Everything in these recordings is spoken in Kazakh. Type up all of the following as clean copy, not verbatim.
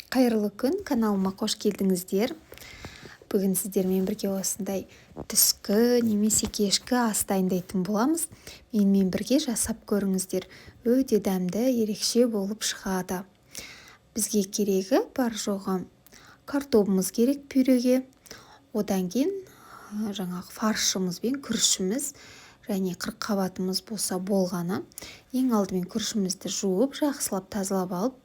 Қайырлы күн! Каналыма қош келдіңіздер! Бүгін сіздермен бірге осындай түскі немесе кешкі ас дайындайтын боламыз. Менімен бірге жасап көріңіздер, өте дәмді, ерекше болып шығады. Бізге керегі бар жоғы картобымыз керек пюреге, одан кейін жаңағы фаршымыз бен күрішіміз және қырыққабатымыз болса болғаны. Ең алдымен күрішімізді жуып, жақсылап тазалап алып,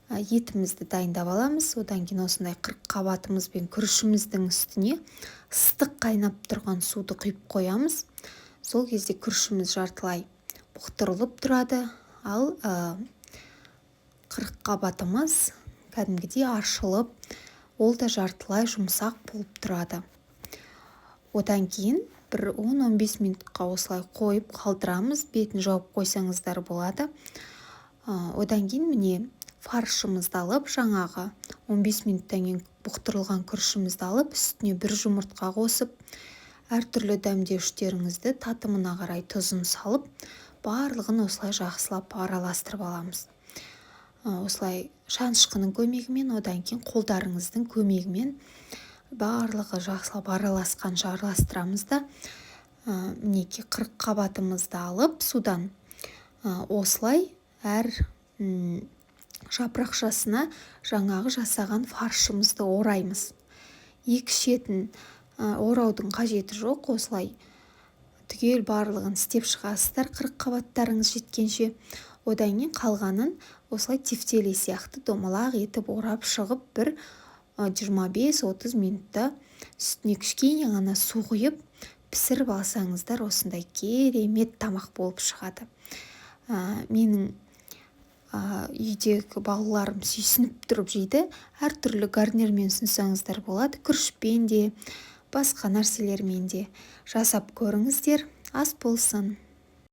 етімізді дайындап аламыз. Одан кейін осындай қырыққабатымыз бен күрішіміздің үстіне ыстық қайнап тұрған суды құйып қоямыз. Сол кезде күрішіміз жартылай бұқтырылып тұрады, ал қырыққабатымыз кәдімгідей аршылып, ол да жартылай жұмсақ болып тұрады. Одан кейін бір 10-15 минутқа осылай қойып қалдырамыз, бетін жауып қойсаңыздар болады. Одан кейін, міне, фаршымызды алып, жаңағы 15 минуттан кейін бұқтырылған күрішімізді алып, үстіне бір жұмыртқа қосып, әртүрлі дәмдеуіштеріңізді, татымына қарай тұзын салып, барлығын осылай жақсылап араластырып аламыз. Осылай шанышқының көмегімен, одан кейін қолдарыңыздың көмегімен барлығы жақсылап араласқанша араластырамыз да, мінекей, қырыққабатымызды алып судан, осылай әр жапырақшасына жаңағы жасаған фаршымызды ораймыз. Екі шетін ораудың қажеті жоқ, осылай түгел барлығын істеп шығасыздар қырыққабаттарыңыз жеткенше. Одан кейін қалғанын осылай тефтели сияқты домалақ етіп орап шығып, бір 25-30 минутта үстіне кішкене ғана су құйып пісіріп алсаңыздар, осындай керемет тамақ болып шығады. Менің үйдегі балаларым сүйсініп тұрып жейді. Әртүрлі гарнирмен ұсынсаңыздар болады, күрішпен де, басқа нәрселермен де жасап көріңіздер. Ас болсын!